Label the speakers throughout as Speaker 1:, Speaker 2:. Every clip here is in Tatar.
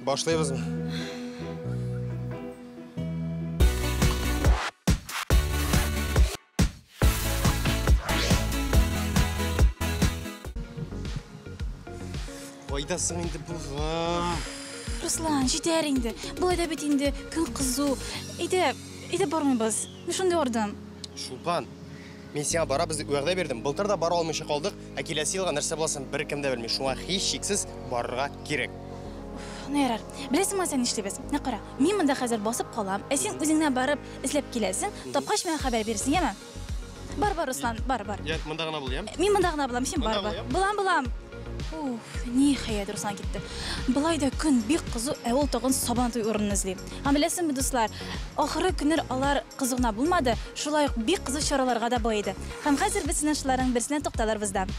Speaker 1: Башлыйбызмы? Кайда соң инде бу?
Speaker 2: Руслан, җитәр инде. Болай да бит инде көн кызу. Әйдә, әйдә бармыйбыз. Мин шундый ардым.
Speaker 1: Чулпан, мин сиңа барабыз дип вәгъдә бирдем. Былтыр да бара алмыйча калдык, ә киләсе елга нәрсә буласын беркем дә белми. Шуңа һичшиксез барырга кирәк.
Speaker 2: Ну ярар. Беләсеңме, син нишлибез? Менә кара, мин монда хәзер басып калам, ә син үзеңнән барып эзләп киләсең, тапкач миңа хәбәр бирерсең, яме? Бар, бар, Руслан, бар, бар.
Speaker 1: Я, монда гына бул, яме?
Speaker 2: Мин монда гына булам, син бар, бар. Булам, булам. Уф, ниһаять, Руслан китте. Болай да көн бик кызу, ә ул тагын Сабантуй урынын эзли. Һәм беләсеңме, дуслар, ахыры көннәр алар кызу гына булмады, шулай ук бик кызу чараларга да бай иде. Һәм хәзер без сезнең шуларның берсенә тукталырбыз да.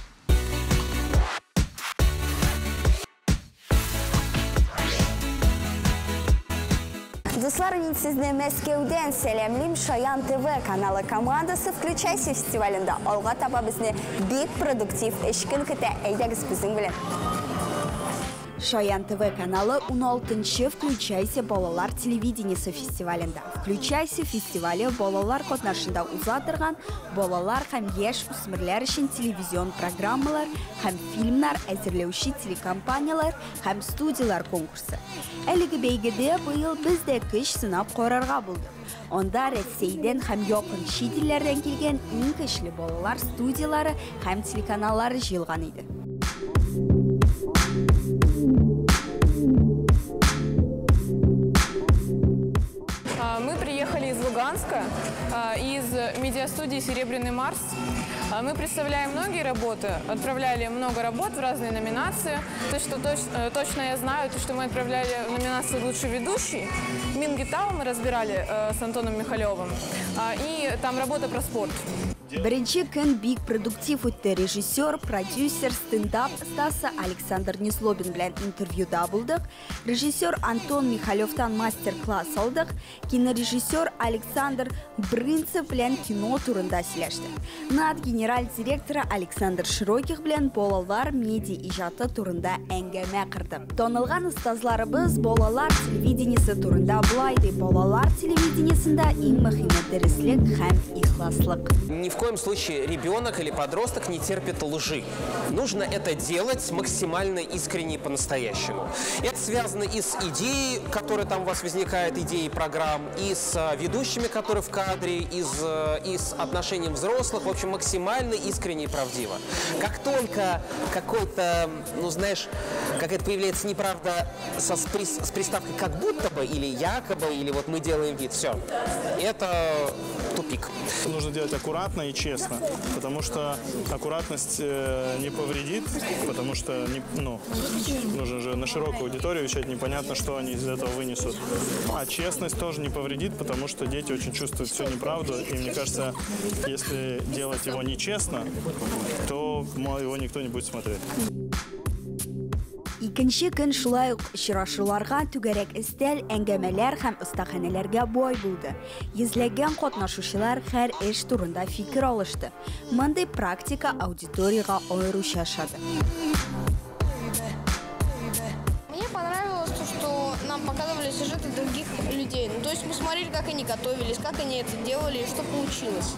Speaker 3: Дуслар, мин сезне Мәскәүдән сәламлим. Шаян ТВ каналы командасы Включайся фестивалендә алга таба безне бик продуктив эш көн көтә. Әйдәгез безнең белән. Шаян ТВ каналы 16-нчы Включайся балалар телевидениесе фестивалендә. Включайся фестивале балалар катнашында уза торган балалар һәм яшь үсмерләр өчен телевизион программалар һәм фильмнар әзерләүче телекомпанияләр һәм студияләр конкурсы. Әлеге бәйгедә быел без дә көч сынап карарга булдык. Анда Рәсәйдән һәм якын чит илләрдән килгән иң көчле балалар студияләре һәм телеканаллары җыелган иде.
Speaker 4: Мы приехали из Луганска, из медиастудии «Серебряный Марс». Мы представляем многие работы, отправляли много работ в разные номинации. То, что точно я знаю, то, что мы отправляли в номинацию «Лучший ведущий». Мингитау мы разбирали с Антоном Михалевым. И там работа про спорт.
Speaker 3: Беренче көн бик продуктив үтте. Режиссер, продюсер, стендап остасы Александр Незлобин белән интервьюда булдык. Режиссер Антон Михалевтан мастер-класс алдык. Кинорежиссер Александр Брынцев белән кино турында сөйләштек. НАД генераль директоры Александр Широких белән балалар медиа иҗаты турында әңгәмә кырдык. Танылган остазларыбыз балалар телевидениесе турында болай ди: балалар телевидениесендә иң мөһиме дөреслек һәм ихласлык.
Speaker 5: Ни в коем случае ребенок или подросток не терпит лжи. Нужно это делать максимально искренне и по-настоящему. Это связано и с идеей, которая там у вас возникает, идеей программ, и с ведущими, которые в кадре, и с отношением взрослых. В общем, максимально искренне и правдиво. Как только какой-то, ну знаешь, какая-то появляется неправда с приставкой «как будто бы» или «якобы», или вот мы делаем вид, все. Это тупик.
Speaker 6: Нужно делать аккуратно и честно, потому что аккуратность не повредит, потому что не, ну, нужно же на широкую аудиторию вещать, непонятно, что они из этого вынесут. А честность тоже не повредит, потому что дети очень чувствуют всю неправду, и мне кажется, если делать его нечестно, то его никто не будет смотреть.
Speaker 3: Икенче көн шулай ук очрашуларга, түгәрәк өстәл, әңгәмәләр һәм остаханәләргә бай булды. Йөзләгән катнашучылар һәр эш турында фикер алышты. Мондый практика аудиториягә аеруча ошады.
Speaker 7: Мне понравилось то, что нам показывали сюжеты других людей. Ну, то есть мы смотрели, как они готовились, как они это делали и что получилось.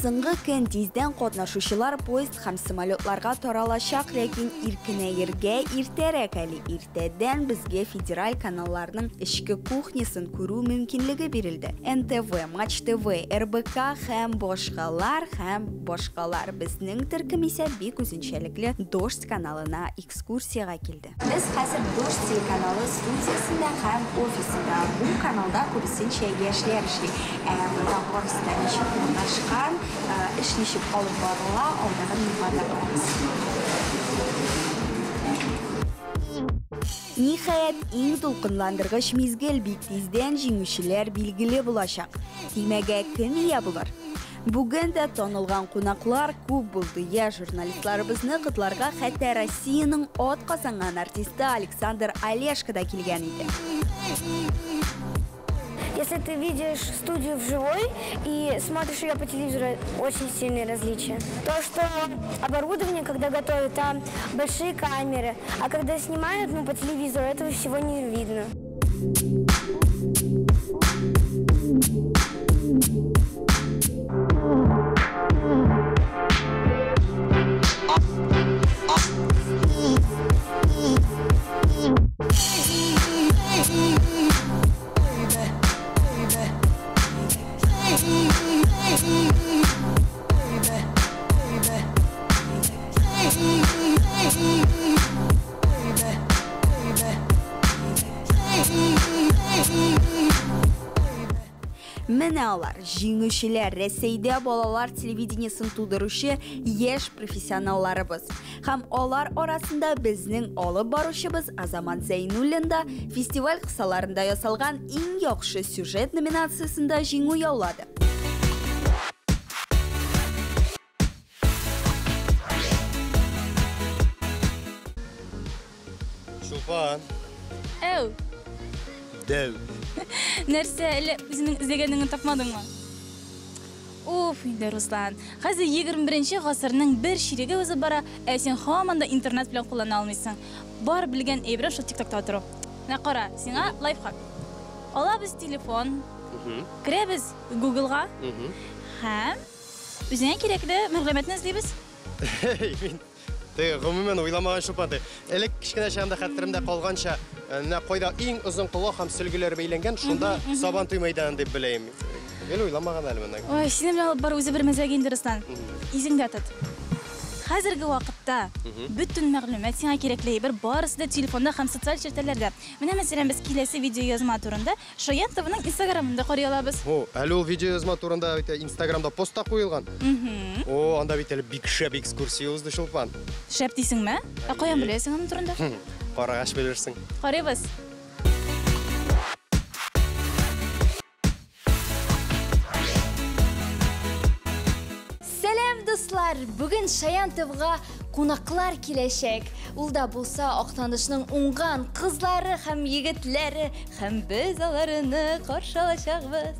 Speaker 3: Соңгы көн тиздән катнашучылар поезд һәм самолетларга таралачак, ләкин иркенәергә иртәрәк әле. Иртәдән безгә федераль каналларның эчке кухнясын күрү мөмкинлеге бирелде. НТВ, Матч ТВ, РБК һәм башкалар, һәм башкалар. Безнең төркем исә бик үзенчәлекле Дождь каналына экскурсиягә килде. Без хәзер Дождь телеканалы студиясендә һәм офисында. Бу каналда күбесенчә яшьләр эшли. Ә монда барысы да ничек урнашкан, эш ничек алып барыла, алдагы минутларда карарбыз. Ниһаять, иң дулкынландыргыч мизгел бик тиздән җиңүчеләр билгеле булачак. Тимәгә кем ия булыр? Бүген дә танылган кунаклар күп булды. Яшь журналистларыбызны котларга хәтта Россиянең ат казанган артисты Александр Олешко да килгән иде.
Speaker 8: Если ты видишь студию вживую и смотришь ее по телевизору, очень сильные различия. То, что оборудование, когда готовят, там большие камеры, а когда снимают, ну, по телевизору, этого всего не видно.
Speaker 3: Менә алар, җиңүчеләр, Рәсәйдә балалар телевидениесен тудыручы яшь профессионалларыбыз. Һәм алар арасында безнең алып баручыбыз Азамат Зәйнуллин да фестиваль кысаларында ясалган иң яхшы сюжет номинациясендә җиңү яулады.
Speaker 1: Чулпан.
Speaker 2: Әү.
Speaker 1: Дәү.
Speaker 2: Нәрсә, әллә үзеңнең эзләгәнеңне тапмадыңмы? Уф, инде Руслан. Хәзер 21 гасырның бер чиреге узып бара, ә син һаман да интернет белән куллана алмыйсың. Бар белгән әйберең шул ТикТокта утыру. Менә кара, сиңа лайфхак. Алабыз телефон, керәбез Гуглга һәм үзеңә кирәкле мәгълүматны эзлибез.
Speaker 1: Мин теге гомумән уйламаган Чулпан. Элек кечкенә чагымда хәтеремдә калганча, менә кайда иң озын колак һәм сөлгеләр бәйләнгән, шунда Сабантуй мәйданы дип беләм. Гел уйламаган әле моны.
Speaker 2: Ой, синең белән алып бару үзе бер мәзәк инде, Руслан. Изеңдә тот. Хәзерге вакытта бөтен мәгълүмат сиңа кирәкле әйбер барысы да телефонда һәм социаль челтәрләрдә. Менә мәсәлән, без киләсе видеоязма турында Шаян ТВның Инстаграмында карый алабыз.
Speaker 1: О, әле ул видеоязма турында бит Инстаграмда пост та куелган. О, анда бит әле бик шәп экскурсия узды, Чулпан.
Speaker 2: Шәп дисеңме? Ә каян беләсең аның турында?
Speaker 1: Карагач белерсең.
Speaker 2: Карыйбыз.
Speaker 9: Сәлам, дуслар! Бүген Шаян ТВга кунаклар киләчәк. Ул да булса Актанышның уңган кызлары һәм егетләре, һәм без аларны каршы алачакбыз.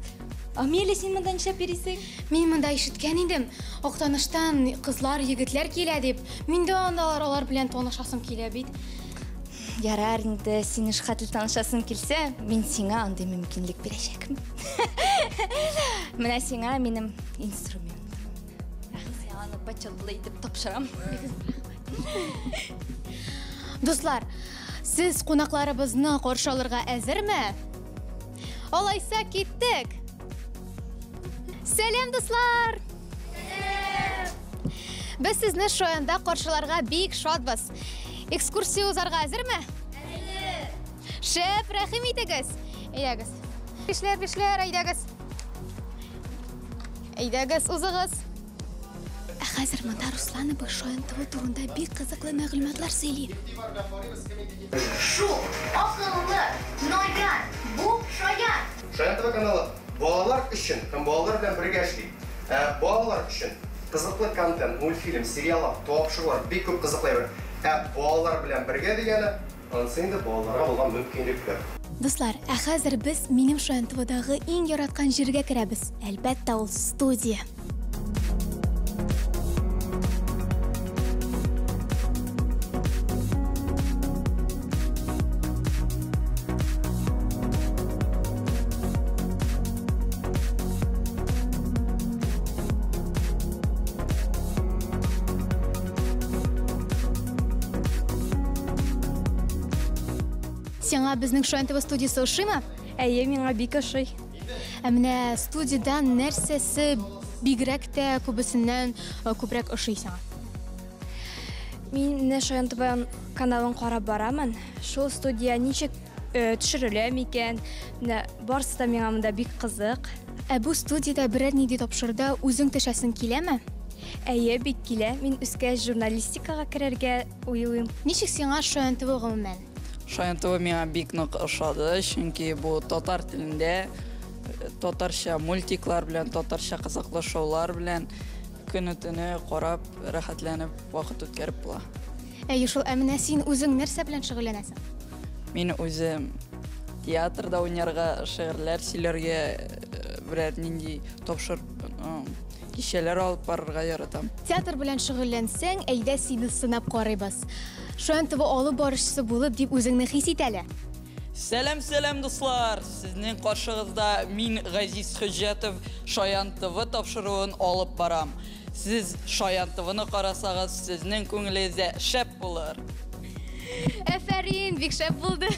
Speaker 9: Амелия, син монда нишләп йөрисең?
Speaker 10: Мин монда ишеткән идем, Актаныштан кызлар, егетләр килә дип. Мин дә анда алар белән танышасым килә бит.
Speaker 9: Ярар инде, син эш хәтле танышасың килсә, мин сиңа андый мөмкинлек бирәчәкмен. Менә сиңа минем инструмент. Сиңа аны почетлы итеп тапшырам.
Speaker 10: Дуслар, сез кунакларыбызны каршы алырга әзерме? Алайса киттек. Сәлам, дуслар! Без сезне Шаянда каршыларга бик шатбыз. Экскурсия узарга әзерме? Әзер! Шәп, рәхим итегез. Әйдәгез. Бишләр, бишләр, әйдәгез. Әйдәгез, узыгыз. Ә хәзер монда Руслан абый Шаян ТВ турында бик кызыклы мәгълүматлар сөйли.
Speaker 7: Шу, акыллы, наян, бу Шаян.
Speaker 1: Шаян ТВ каналы балалар өчен һәм балалар белән бергә эшли. Балалар өчен кызыклы контент, мультфильм, сериаллар, тапшырулар бик күп кызыклы әйбер. Ә балалар белән бергә дигәне, анысы инде балаларга булган мөмкинлекләр.
Speaker 10: Дуслар, ә хәзер без минем Шаян ТВдагы иң яраткан җиргә керәбез. Әлбәттә, ул студия. Сиңа безнең Шаян ТВ студиясе ошыймы?
Speaker 8: Әйе, миңа бик ошый.
Speaker 10: Ә менә студиядан нәрсәсе бигрәк тә күбесеннән күбрәк ошый сиңа?
Speaker 8: Мин менә Шаян ТВ каналын карап барамын. Шул студия ничек төшерелә микән? Менә барысы да миңа монда бик кызык.
Speaker 10: Ә бу студияда берәр нинди тапшыруда үзең төшәсең киләме?
Speaker 8: Әйе, бик килә. Мин үскәч журналистикага керергә уйлыйм.
Speaker 10: Ничек сиңа Шаян ТВ гомумән?
Speaker 11: Шаян ТВ миңа бик нык ошады, чөнки бу татар телендә татарча мультиклар белән, татарча кызыклы шоулар белән көне-төне карап, рәхәтләнеп вакыт үткәреп була.
Speaker 10: Әйе шул, ә менә син үзең нәрсә белән шөгыльләнәсең?
Speaker 11: Мин үзем Театрда уйнарга, шигырьләр сөйләргә, берәр нинди тапшыр кичәләр алып барырга яратам.
Speaker 10: Театр белән шөгыльләнсәң, әйдә сине сынап карыйбыз. Шаян ТВ алып баручысы булып дип үзеңне хис ит әле.
Speaker 11: Сәлам, сәлам, дуслар! Сезнең каршыгызда мин Газиз Хөҗҗәтов Шаян ТВ тапшыруын алып барам. Сез Шаян ТВны карасагыз, сезнең күңелегез дә шәп булыр.
Speaker 10: Әфәрин, бик шәп булды.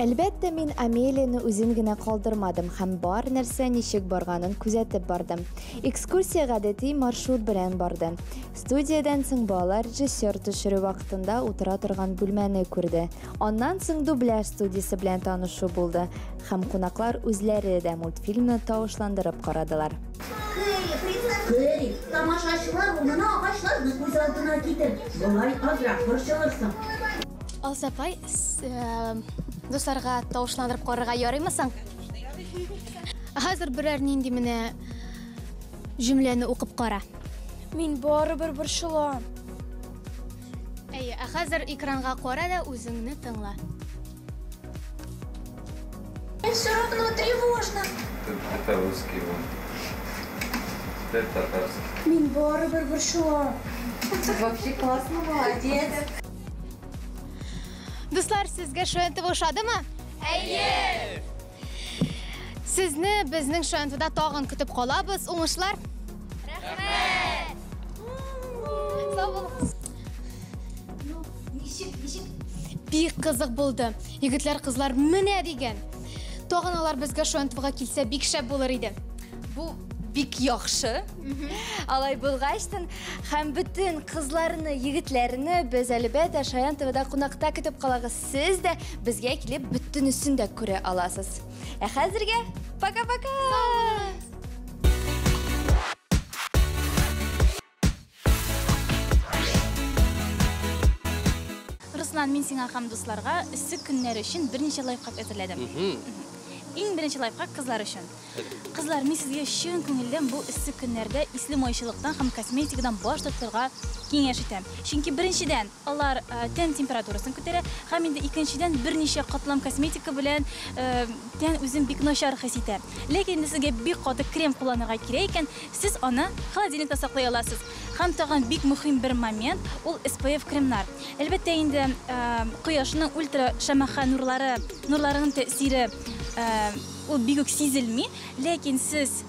Speaker 9: Әлбәттә, мин Амелияне үзен генә калдырмадым һәм бар нәрсә ничек барганын күзәтеп бардым. Экскурсия гадәти маршрут белән барды. Студиядән соң балалар режиссер төшерү вакытында утыра торган бүлмәне күрде. Аннан соң дубляж студиясе белән танышу булды һәм кунаклар үзләре дә мультфильмны тавышландырып карадылар.
Speaker 12: Кэрри, тамашачылар урынына агачларны күз алдына китер. Болай азрак борчылырсың.
Speaker 10: Алсу апай, дусларга тавышландырып карарга ярыймы соң? Хәзер берәр нинди менә җөмләне укып кара.
Speaker 7: Мин барыбер борчылам.
Speaker 10: Әйе, ә хәзер экранга кара да үзеңне тыңла.
Speaker 7: Все равно тревожно.
Speaker 13: Это русский вон. Это татарский.
Speaker 7: Мин барыбер борчылам.
Speaker 14: Вообще классно, молодец.
Speaker 10: Дуслар, сезгә Шаян ТВ ошадымы?
Speaker 7: Әйе!
Speaker 10: Сезне безнең Шаян ТВда тагын көтеп калабыз. Уңышлар!
Speaker 7: Рәхмәт!
Speaker 10: Сау булыгыз.
Speaker 9: Ну, ничек, ничек?
Speaker 10: Бик кызык булды. Егетләр, кызлар менә дигән. Тагын алар безгә Шаян ТВга килсә бик шәп булыр иде.
Speaker 9: Бу бик яхшы. Алай булгачтын һәм бөтен кызларны, егетләрне без әлбәттә Шаян ТВда кунакта көтеп калабыз. Сез дә безгә килеп бөтенесен дә күрә аласыз. Ә хәзергә пока-пока!
Speaker 2: Руслан, мин сиңа һәм дусларга эссе көннәр өчен берничә лайфхак әзерләдем. Иң беренче лайфхак кызлар өчен. Кызлар, мин сезгә чын күңелдән бу эссе көннәрдә исле майчылыктан һәм косметикадан баш тартырга киңәш итәм. Чөнки беренчедән, алар тән температурасын күтәрә, һәм инде икенчедән берничә катлам косметика белән тән үзен бик начар хис итә. Ләкин инде сезгә бик каты крем кулланырга кирәк икән, сез аны холодильникта саклый аласыз. Һәм тагын бик мөһим бер момент, ул SPF кремнар. Әлбәттә инде кояшның ультра шәмәхә нурларының тәэсире ул бик үк сизелми, ләкин сез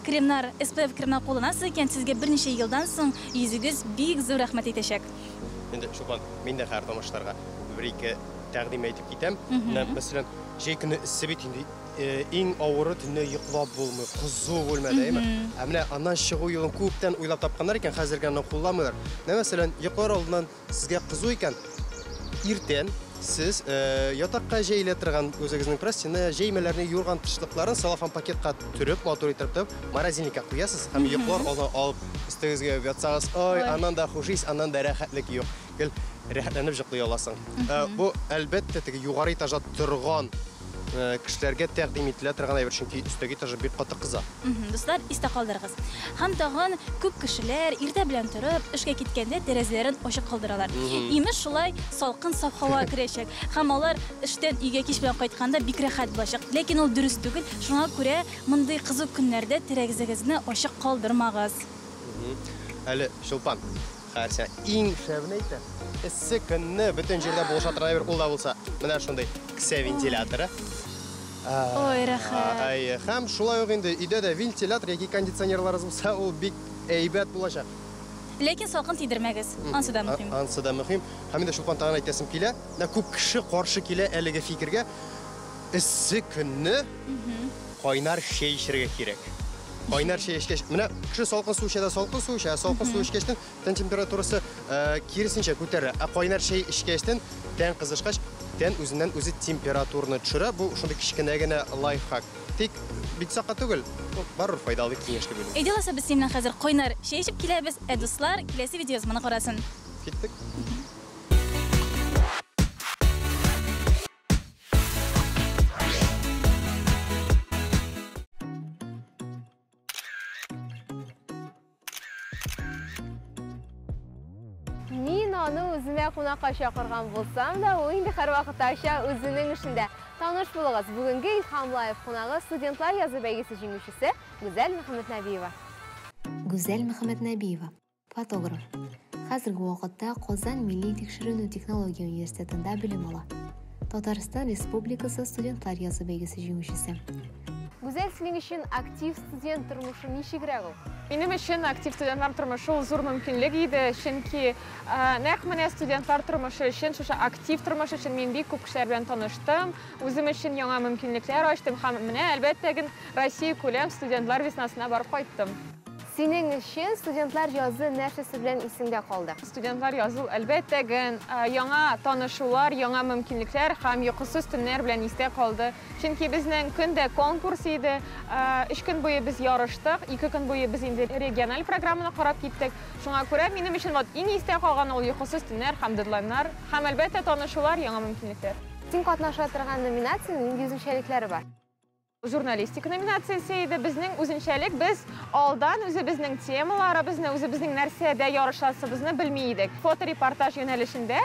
Speaker 2: кремнар, SPF кремнар кулланасыз икән, сезгә берничә елдан соң йөзегез бик зур рәхмәт әйтәчәк.
Speaker 1: Инде Чулпан, мин дә хәзер тамашачыларга бер-ике тәкъдим әйтеп китәм. Менә, мәсәлән, җәй көне эссе бит инде, иң авыры төнлә йоклап булмый, кызу бүлмәдә, әйме? Ә менә аннан чыгу юлын күптән уйлап тапканнар икән, хәзергә аны кулланмыйлар. Менә, мәсәлән, йоклар алдыннан сезгә кызу икән, иртән сез ятакка җәелә торган үзегезнең простыня, җәймәләрне, юрган тышлыкларын целлофан пакетка төреп, матур итеп тотып, морозильникка куясыз һәм йоклар алдыннан алып өстегезгә ятсагыз, ой, аннан да хуш ис, аннан да рәхәтлек юк. Гел рәхәтләнеп йоклый аласың. Бу әлбәттә теге югары этажда торган кешеләргә тәкъдим ителә торган әйбер, чөнки өстәге этажы бик каты кыза.
Speaker 2: Дуслар, истә калдырыгыз. Һәм тагын күп кешеләр иртә белән торып, эшкә киткәндә тәрәзәләрен ачык калдыралар. Имеш, шулай салкын саф һава керәчәк. Һәм алар эштән өйгә кич белән кайтканда бик рәхәт булачак. Ләкин ул дөрес түгел. Шуңа күрә мондый кызу көннәрдә тәрәзәгезне ачык калдырмагыз.
Speaker 1: Әле Чулпан, хәзер иң шәбен әйтә. Эссе көнне бөтен җирдә булыша торган әйбер ул да булса, менә шундый кесә вентиляторы.
Speaker 2: Ой, рәхәт.
Speaker 1: Әйе, һәм шулай ук инде өйдә дә вентилятор яки кондиционерларыгыз булса, ул бик әйбәт булачак.
Speaker 2: Ләкин салкын тидермәгез. Ансы да мөһим.
Speaker 1: Ансы да мөһим. Һәм инде Чулпан тагын әйтәсем килә, менә күп кеше каршы килә әлеге фикергә. Эссе көнне кайнар чәй эчәргә кирәк. Кайнар чәй эчкәч, менә кеше салкын су эчә дә салкын су эчә, ә салкын су эчкәчтен тән температурасы киресенчә күтәрелә. Ә кайнар чәй эчкәчтен тән кызышкач, тән үзеннән үзе температураны төшерә. Бу шундый кечкенә генә лайфхак. Тик бик сака түгел, барыбер файдалы киңәш дип уйлыйм.
Speaker 2: Әйдә алайса, без синең белән хәзер кайнар чәй эчеп киләбез, ә дуслар киләсе видеоязманы карасын.
Speaker 1: Киттек.
Speaker 7: Мин
Speaker 15: аны үземә кунакка чакырган булсам да, ул инде һәрвакыттагыча үзенең эшендә. Таныш булыгыз, бүгенге Илһам Лайв кунагы студентлар язы бәйгесе җиңүчесе Гүзәл Мөхәммәтнәбиева.
Speaker 14: Гүзәл Мөхәммәтнәбиева, фотограф. Хәзерге вакытта Казан милли тикшеренү технология университетында белем ала. Татарстан Республикасы студентлар язы бәйгесе җиңүчесе.
Speaker 15: Гүзәл, синең өчен актив студент тормышы ничегрәк ул?
Speaker 4: Минем өчен актив студентлар тормышы ул зур мөмкинлек иде, чөнки нәкъ менә студентлар тормышы өчен, шушы актив тормыш өчен мин бик күп кешеләр белән таныштым, үзем өчен яңа мөмкинлекләр ачтым һәм менә, әлбәттә, Россия күләм студентлар веснасына барып кайттым.
Speaker 15: Синең өчен студентлар язы нәрсәсе белән исеңдә калды?
Speaker 4: Студентлар язу, әлбәттә, яңа танышулар, яңа мөмкинлекләр һәм йокысыз төннәр белән истә калды. Чөнки безнең көндә конкурс иде, 3 көн буе без ярыштык, 2 көн буе без инде региональ программаны карап киттек. Шуңа күрә минем өчен вот иң истә калган ул йокысыз төннәр һәм дедлайннар, һәм әлбәттә танышулар, яңа мөмкинлекләр.
Speaker 15: Син катнаша торган номинациянең нинди үзенчәлекләре бар?
Speaker 4: Журналистика номинациясе иде. Безнең үзенчәлек, без алдан үзебезнең темаларыбызны, үзебезнең нәрсәдә ярышасыбызны белми идек. Фоторепортаж юнәлешендә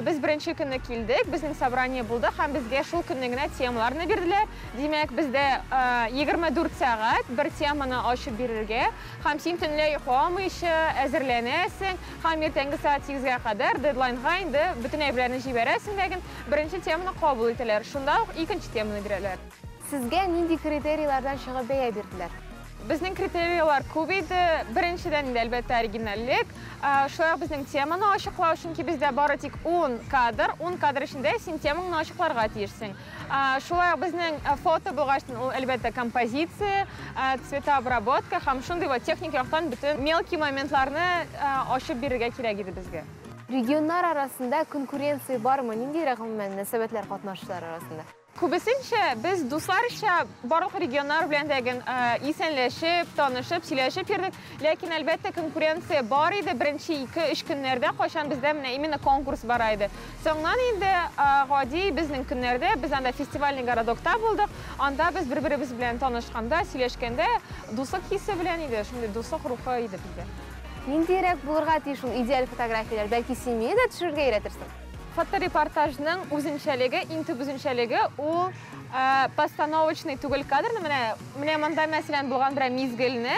Speaker 4: без беренче көнне килдек, безнең собрание булды һәм безгә шул көнне генә темаларны бирделәр. Димәк, бездә 24 сәгать бер теманы ачып бирергә һәм син төнлә йокламыйча әзерләнәсең һәм иртәнге сәгать 8-гә кадәр дедлайнга инде бөтен әйберләрне җибәрәсең дә, беренче теманы кабул итәләр. Шунда ук икенче теманы бирәләр.
Speaker 15: Сезгә нинди критерийлардан чыгып бәя бирделәр?
Speaker 4: Безнең критерийлар күп иде. Беренчедән инде, әлбәттә, оригинальлек. Шулай ук безнең теманы ачыклау, чөнки бездә бары тик 10 кадр, 10 кадр эчендә син темаңны ачыкларга тиешсең. Шулай ук безнең фото булгач, ул, әлбәттә, композиция, цветообработка һәм шундый вот техник яктан бөтен мелкий моментларны ачып бирергә кирәк иде безгә.
Speaker 15: Регионнар арасында конкуренция бармы? Ниндирәк гомумән мөнәсәбәтләр катнашучылар арасында?
Speaker 4: Күбесенчә без дусларча барлык регионнар белән дә исәнләшеп, танышып, сөйләшеп йөрдек. Ләкин, әлбәттә, конкуренция бар иде беренче 2-3 көннәрдә, кайчан бездә менә именно конкурс бара иде. Соңыннан инде гади безнең көннәрдә без анда фестивальный городокта булдык. Анда без бер-беребез белән танышканда, сөйләшкәндә дуслык хисе белән иде, шундый дуслык рухы иде бездә.
Speaker 15: Ниндирәк булырга тиеш ул идеаль фотографияләр? Бәлки син мине дә төшерергә өйрәтерсең?
Speaker 4: Фоторепортажның үзенчәлеге, иң төп үзенчәлеге ул постановочный түгел кадрны, менә монда мәсәлән булган бер мизгелне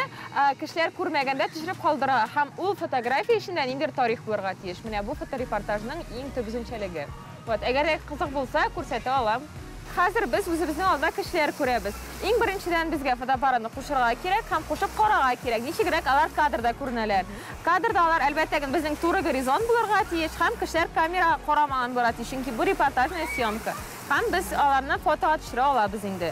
Speaker 4: кешеләр күрмәгәндә төшереп калдыра һәм ул фотография эчендә ниндидер тарих булырга тиеш. Менә бу фоторепортажның иң төп үзенчәлеге. Вот, әгәр дә кызык булса, күрсәтә алам. Хәзер без үзебезнең алда кешеләр күрәбез. Иң беренчедән безгә фотоаппаратны кушырга кирәк һәм кушып карарга кирәк. Ничегрәк алар кадрда күренәләр. Кадрда алар, әлбәттә, безнең туры горизонт булырга тиеш һәм кешеләр камера карамаган булырга тиеш, чөнки бу репортажная съемка. Һәм без аларны фотога төшерә алабыз инде.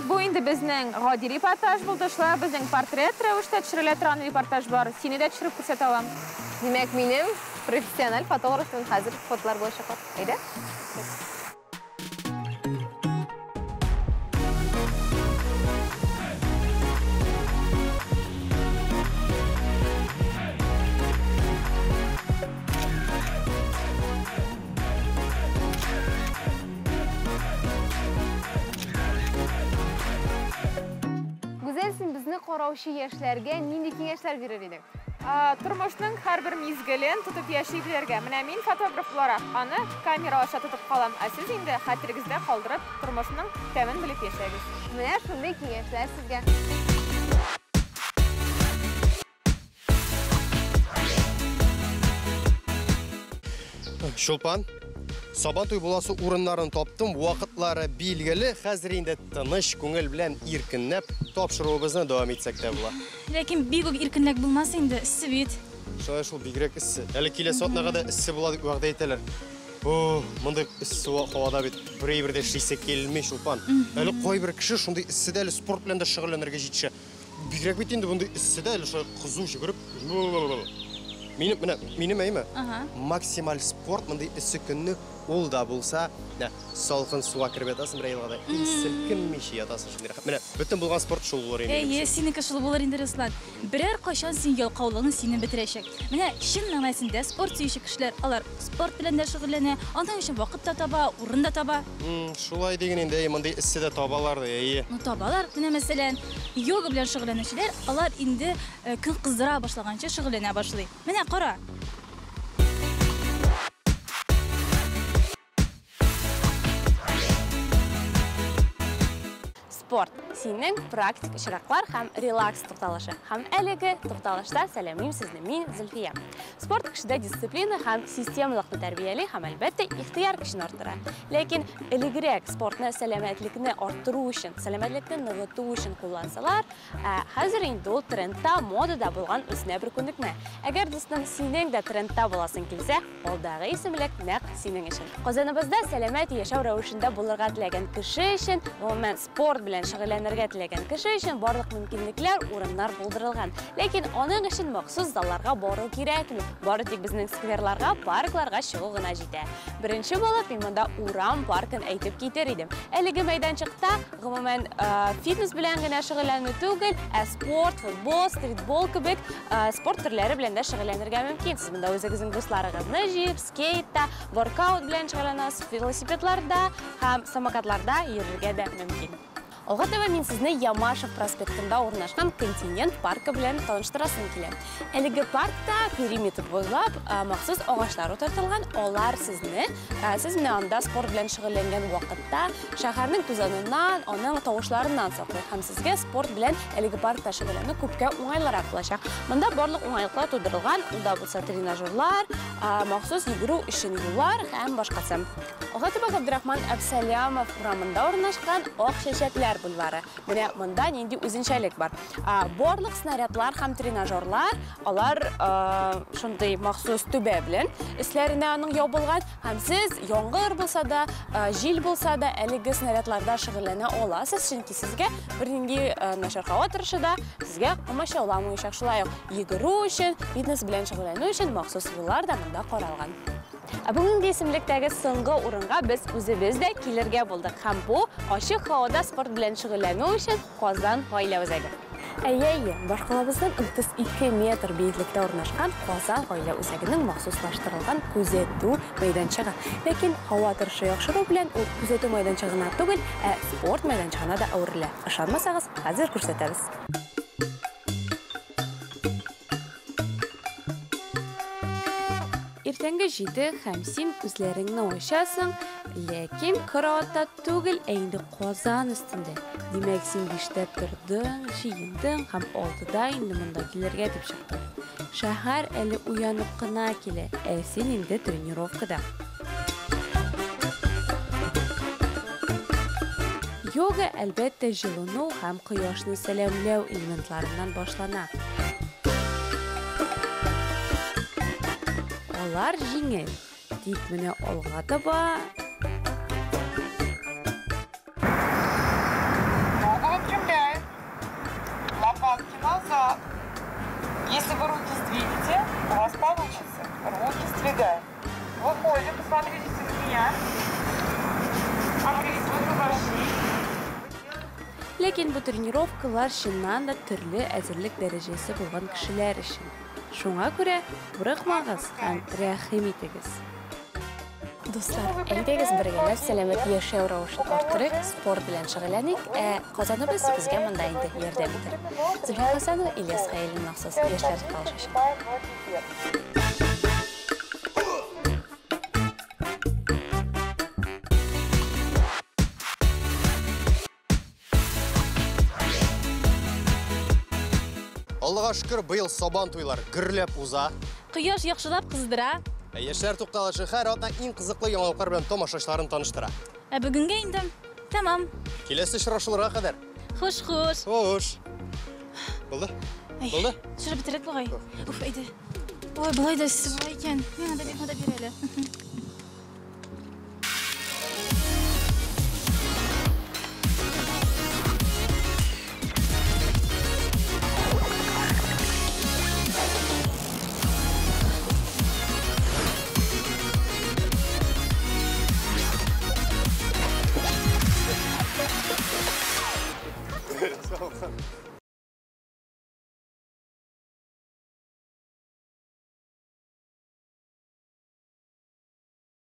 Speaker 4: Бу инде безнең гади репортаж булды, шулай безнең портрет рәвештә төшерелә торган репортаж бар. Сине дә төшереп күрсәтә алам.
Speaker 15: Димәк, минем профессиональ фотографым хәзер фотолар булачак. Әйдә. Караучы яшьләргә нинди киңәшләр бирер идең?
Speaker 4: Тормышның һәрбер мизгелен тотып яши белергә. Менә мин фотограф буларак аны камера аша тотып калам, ә сез инде хәтерегездә калдырып тормышның тәмен белеп яшәгез.
Speaker 15: Менә шундый киңәшләр сезгә.
Speaker 1: Чулпан, Сабантуй буласы урыннарын таптым, вакытлары билгеле. Хәзер инде тыныч күңел белән иркенләп тапшыруыбызны дәвам итсәк тә була.
Speaker 2: Ләкин бик үк иркенләк булмас инде, эссе бит.
Speaker 1: Шулай шул, бигрәк эссе. Әле киләсе атнага да эссе була дип вәгъдә итәләр. О, мондый эссе һавада бит берәй дә эшлисе килми, Чулпан. Әле кайбер кеше шундый эсседә әле спорт белән дә шөгыльләнергә җитешә. Бигрәк бит инде мондый эсседә әле шулай кызу йөгереп. Минем, менә, минем әйме? Максималь спорт мондый эссе көнне Ул да булса, менә салкын суга кереп ятасың бер елгада, и селкенмичә ятасың шундый рәхәт. Менә бөтен булган спорт шул булыр инде.
Speaker 2: Әйе, синеке шул булыр инде, Руслан. Берәр кайчан син ялкаулыгың сине бетерәчәк. Менә чын мәгънәсендә спорт сөюче кешеләр, алар спорт белән дә шөгыльләнә, аның өчен вакыт та таба, урын да таба.
Speaker 1: Шулай диген инде, әйе, мондый эсседә табалар ди, әйе.
Speaker 2: Ну, табалар. Менә мәсәлән, йога белән шөгыльләнүчеләр, алар инде көн кыздыра башлаганчы шөгыльләнә башлый. Менә кара.
Speaker 15: Спорт синең практик очраклар һәм релакс тукталышы. Һәм әлеге тукталышта сәламлим сезне мин, Зөлфия. Спорт кешедә дисциплина һәм системалыкны тәрбияли һәм, әлбәттә, ихтыяр көчен арттыра. Ләкин элегрәк спортны сәламәтлекне арттыру өчен, сәламәтлекне ныгыту өчен куллансалар, хәзер инде ул трендта, модада булган үзенә бер күнекмә. Әгәр дустың синең дә трендта буласың килсә, алдагы исемлек нәкъ синең өчен. Казаныбызда сәламәт яшәү рәвешендә булырга теләгән кеше өчен, гомумән, спорт белән шөгыльләнергә теләгән кеше өчен барлык мөмкинлекләр, урыннар булдырылган. Ләкин аның өчен махсус залларга бару кирәкми. Бары тик безнең скверларга, паркларга чыгу гына җитә. Беренче булып мин монда урам паркын әйтеп китер идем. Әлеге мәйданчыкта гомумән фитнес белән генә шөгыльләнү түгел, ә спорт, футбол, стритбол кебек спорт төрләре белән дә шөгыльләнергә мөмкин. Сез монда үзегезнең дусларыгызны җыеп, скейтта, воркаут белән шөгыльләнәсез, велосипедларда һәм самокатларда йөрергә дә мөмкин. Алга таба мин сезне Ямашев проспектында урнашкан Континент паркы белән таныштырасым килә. Әлеге паркта периметр буйлап махсус агачлар утыртылган. Алар сезне, сез менә анда спорт белән шөгыльләнгән вакытта шәһәрнең тузаныннан, аның тавышларыннан саклый һәм сезгә спорт белән әлеге паркта шөгыльләнү күпкә уңайлырак булачак. Монда барлык уңайлыклар тудырылган, ул да булса тренажерлар, махсус йөгерү өчен юллар һәм башкасы. Алга таба Габдрахман Әбсәләмов урамында урнашкан Ак чәчәкләр бульвары. Менә монда нинди үзенчәлек бар. Барлык снарядлар һәм тренажерлар, алар шундый махсус түбә белән өсләренә аның ябылган һәм сез яңгыр булса да, җил булса да әлеге снарядларда шөгыльләнә аласыз, чөнки сезгә бернинди начар һава торышы да сезгә комачауламаячак. Шулай ук йөгерү өчен, фитнес белән шөгыльләнү өчен махсус юллар да монда каралган. Ә бүгенге исемлектәге соңгы урынга без үзебез дә килергә булдык. Һәм бу ачык һавада спорт белән шөгыльләнү өчен Казан гаилә үзәге. Әйе, башкалабыздан 32 метр биеклектә урнашкан Казан гаилә үзәгенең махсуслаштырылган күзәтү мәйданчыгы. Ләкин һава торышы яхшыру белән ул күзәтү мәйданчыгына түгел, ә спорт мәйданчыгына да әверелә. Ышанмасагыз, хәзер күрсәтәбез. Иртәнге 7 һәм син күзләреңне ачасың, ләкин караватта түгел, ә инде Казан өстендә. Димәк, син 5-тә тордың, җыендың һәм 6-да инде монда килергә дип чыктың. Шәһәр әле уянып кына килә, ә син инде тренировкада. Йога, әлбәттә, җылыну һәм кояшны сәламләү элементларыннан башлана. Алар җиңел, тик менә алга таба.
Speaker 16: Ногу выпрямляем, лопатки назад. Если вы руки сдвинете, у вас получится. Руки сдвигаем. Выходим, посмотрите на меня. Андрей, вы пошли.
Speaker 15: Ләкин бу тренировкалар чыннан да төрле әзерлек дәрәҗәсе булган кешеләр өчен. Шуңа күрә курыкмагыз һәм рәхим итегез. Дуслар, әйдәгез бергәләп сәламәт яшәү рәвешен арттырыйк, спорт белән шөгыльләник, ә Казаныбыз безгә монда инде ярдәм итәр. Зөлфия Хәсәнова, Ильяс Хәйлин махсус яшьләр тукталышы өчен.
Speaker 1: Аллаға шөкер, быел Сабан туйлар гөрләп уза.
Speaker 2: Кояш яхшылап кыздыра.
Speaker 1: Ә яшьләр тукталышы һәр атна иң кызыклы яңалыклар белән тамашачыларын таныштыра.
Speaker 2: Ә бүгенгә инде тәмам.
Speaker 1: Киләсе очрашуларга кадәр.
Speaker 2: Хуш, хуш.
Speaker 1: Хуш. Булды? Булды?
Speaker 2: Төшереп бетердек бугай. Уф, әйдә. Ой, болай да сызыла икән. Миңа да бик бир әле.
Speaker 6: Сау.